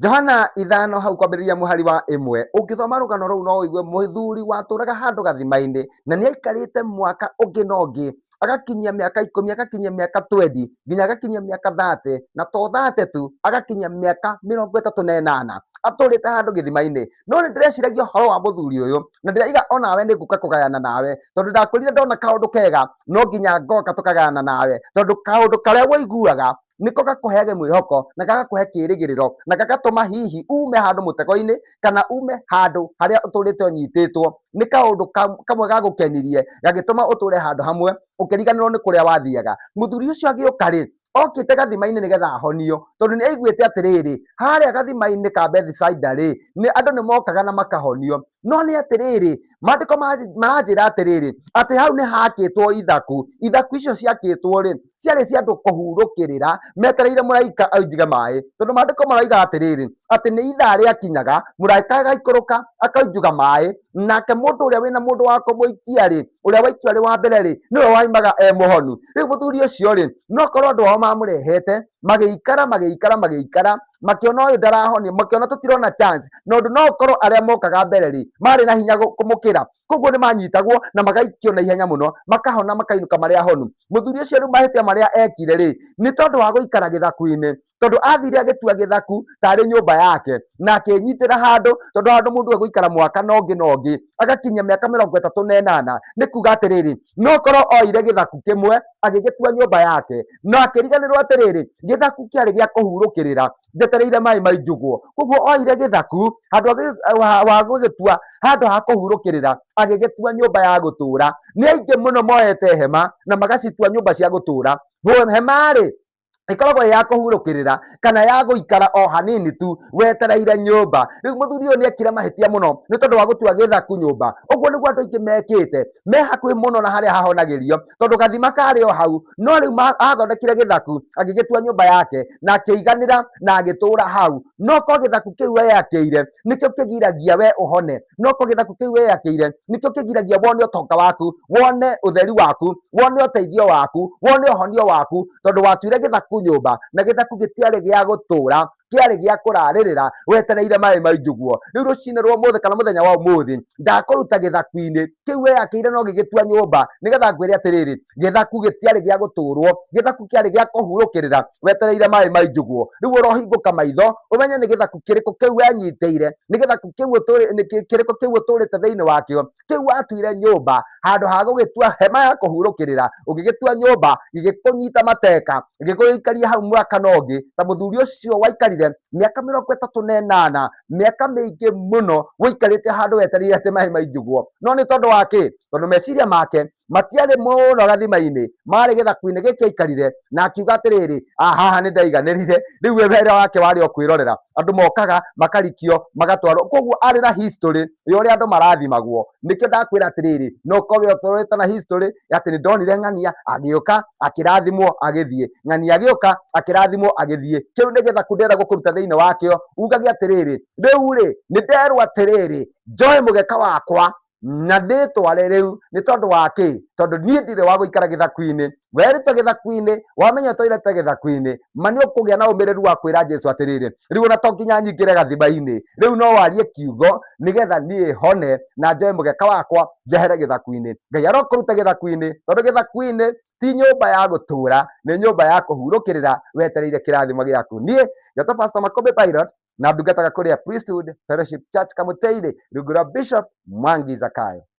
Johana 5 hau kwambĩrĩria mũhari wa 1, ũngĩthoma rũgano rũu no ũigue mũthuri watũraga handũ gathima-inĩ na nĩ aikarĩte mwaka ũngĩ na ũngĩ, agakinyia mĩaka 10, agakinyia mĩaka 20, nginya agakinyia mĩaka 30, na to 30 tu, agakinyia mĩaka 38 atũrĩte handũ gĩthima-inĩ. No nĩ ndĩreciragia ũhoro wa mũthuri ũyũ na ndĩraiga onawe nĩ ngũka kũgayana nawe, tondũ ndakwĩrire ndona kaũndũ kega no nginya ngoka tũkagayana nawe, tondũ kaũndũ karĩa ũiguaga nĩko gakũheage mwĩhoko na gagakũhe kĩrĩgĩrĩro na gagatũma hihi ume handũ mũtego-inĩ kana ume handũ harĩa ũtũrĩte ũnyitĩtwo nĩ kaũndũ kamwe gagũkenirie gagĩtũma ũtũre handũ hamwe ũkĩriganĩrwo nĩ kũrĩa wathiaga. Mũthuri ũcio agĩũka rĩ, okĩte gathima-inĩ nĩgetha ahonio, tondũ nĩ aiguĩte atĩrĩrĩ, harĩa gathima-inĩ ka Bethisaida rĩ, nĩ andũ nĩ mokaga na makahonio. No nĩ atĩrĩrĩ, maandĩko maranjĩra atĩrĩrĩ, atĩ hau nĩ hakĩtwo ithaku. Ithaku icio ciakĩtwo rĩ, ciarĩ cia andũ kũhurũkĩrĩra metereire mũraika ainjige maĩ, tondũ maandĩko maraiga atĩrĩrĩ, atĩ nĩ ithaa rĩakinyaga mũraika agaikũrũka akainjuga maĩ, nake mũndũ ũrĩa wĩna mũndũ wa kũmũikia rĩ, ũrĩa waikio arĩ wa mbere rĩ, nĩwe waimaga e mũhonu. Rĩu mũthuri ũcio rĩ, no korwo andũ ao mamũrehete, magĩikara magĩikara magĩikara, makĩona ũyũ ndarahonio, makĩona tũtirona chance, na ũndũ no ũkorwo arĩa mokaga mbere rĩ, marĩ na hinya kũmũkĩra, koguo nĩ manyitagwo na magaikio na ihenya mũno, makahona makainũka marĩ ahonu. Mũthuri ũcio rĩu mahĩtia marĩa ekire rĩ, nĩ tondũ wa gũikara gĩthaku-inĩ, tondũ athire agĩtua gĩthaku tarĩ nyũmba yake, na akĩnyitĩra handũ, tondũ handũ mũndũ egũikara mwaka na ũngĩ na ũngĩ, agakinyia mĩaka 38, nĩ kuga atĩrĩrĩ, no korwo oire gĩthaku kĩmwe agĩgĩtua nyũmba yake, na akĩriganĩrwo atĩrĩrĩ, gĩthaku kĩarĩ gĩa kũhurũkĩrĩra njetereire maĩ mainjugwo. Koguo oire gĩthaku handũ wa gũgĩtua handũ ha kũhurũkĩrĩra, agĩgĩtua nyũmba ya gũtũra. Nĩ aingĩ mũno moete hema na magacitua nyũmba cia gũtũra. Hema rĩ, ĩkoragwo ĩ ya kũhurũkĩrĩra kana ya gũikara o hanini tu wetereire nyũmba. Rĩu mũthuri ũyũ nĩ ekire mahĩtia mũno nĩ tondũ wa gũtua gĩthaku nyũmba. Ũguo nĩguo andũ aingĩ mekĩte, me hakuhĩ mũno na harĩa hahonagĩrio, tondũ gathima karĩ o hau, no rĩu athondekire gĩthaku agĩgĩtua nyũmba yake na akĩiganĩra na agĩtũra hau. No ko gĩthaku kĩu weyakĩire nĩkĩo kĩgiragia we ũhone, no ko gĩthaku kĩu weyakĩire nĩkĩo kĩgiragia wone ũtonga waku, wone ũtheri waku, wone ũteithio waku, wone ũhonio waku, tondũ watuire gĩthaku nyũmba na gĩthaku gĩtiarĩ gĩa gũtũra, kĩarĩ gĩa kũrarĩrĩra wetereire maĩ mainjugwo. Rĩu rũcinĩ rwa ũmũthĩ kana mũthenya wa ũmũthĩ ndakũruta gĩthaku-inĩ kĩu weyakĩire no gĩgĩtua nyũmba, nĩgetha ngwĩre atĩrĩrĩ, gĩthaku gĩtiarĩ gĩa gũtũrwo, gĩthaku kĩarĩ gĩa kũhurũkĩrĩra wetereire maĩ mainjugwo. Rĩu ũrohingũka maitho ũmenye nĩ gĩthaku kĩrĩkũ kĩu wenyitĩire, nĩ gĩthaku kĩu nĩ kĩrĩkũ kĩu ũtũrĩte thĩinĩ wakĩo, kĩu watuire nyũmba handũ ha gũgĩtua hema ya kũhurũkĩrĩra, ũgĩgĩtua nyũmba gĩgĩkũnyita mateka, gĩgũikaria hau mwaka na ũngĩ, ta mũthuri ũcio waikarire mĩaka 38, mĩaka mĩingĩ mũno wĩikarĩte handũ wetereire atĩ maĩ mainjugwo. No nĩ tondũ wa kĩ? Tondũ meciria make matiarĩ mũno gathima-inĩ, marĩ gĩthaku-inĩ gĩkĩ aikarire, na akiuga atĩrĩrĩ, haha nĩ ndaiganĩrire. Rĩu we wĩra wake warĩ o kwĩrorera andũ mokaga makarikio magatwarwo, koguo arĩ na history ya ũrĩa andũ marathimagwo. Nĩkĩo ndakwĩra atĩrĩrĩ, no ũkorwo ũtũrĩte na history atĩ nĩ ndonire ng'ania agĩũka akĩrathimwo agĩthiĩ, ng'ania agĩũka akĩrathimwo agĩthiĩ. Kĩu nĩ gĩthaku ndĩrenda gũkũruta thĩinĩ wakĩo, ugage atĩrĩrĩ, rĩu rĩ nĩ nderwo atĩrĩrĩ, njoe mũgeka wakwa na ndĩtware rĩu, nĩ tondũ wa kĩ? Tondũ niĩ ndirĩ wa gũikara gĩthaku-inĩ. Werutwo gĩthaku-inĩ, wamenya ũtũirĩte gĩthaku-inĩ, ma nĩ ũkũgĩa na ũmĩrĩru wa kwĩra Jesu atĩrĩrĩ, rĩu ona to nginya nyingĩre gathima-inĩ, rĩu no warie kiugo nĩgetha niĩ hone na njoe mũgeka wakwa njehere gĩthaku-inĩ. Ngai arokũruta gĩthaku-inĩ, tondũ gĩthaku-inĩ ti nyũmba ya gũtũra, nĩ nyũmba ya kũhurũkĩrĩra wetereire kĩrathimo gĩaku. Niĩ ngetwo Pastor Makũmbĩ Pilot, na ndungataga kũrĩa Priesthood Fellowship Church Kamũtĩ-inĩ, rungu rwa Bishop Mwangi Zakayo.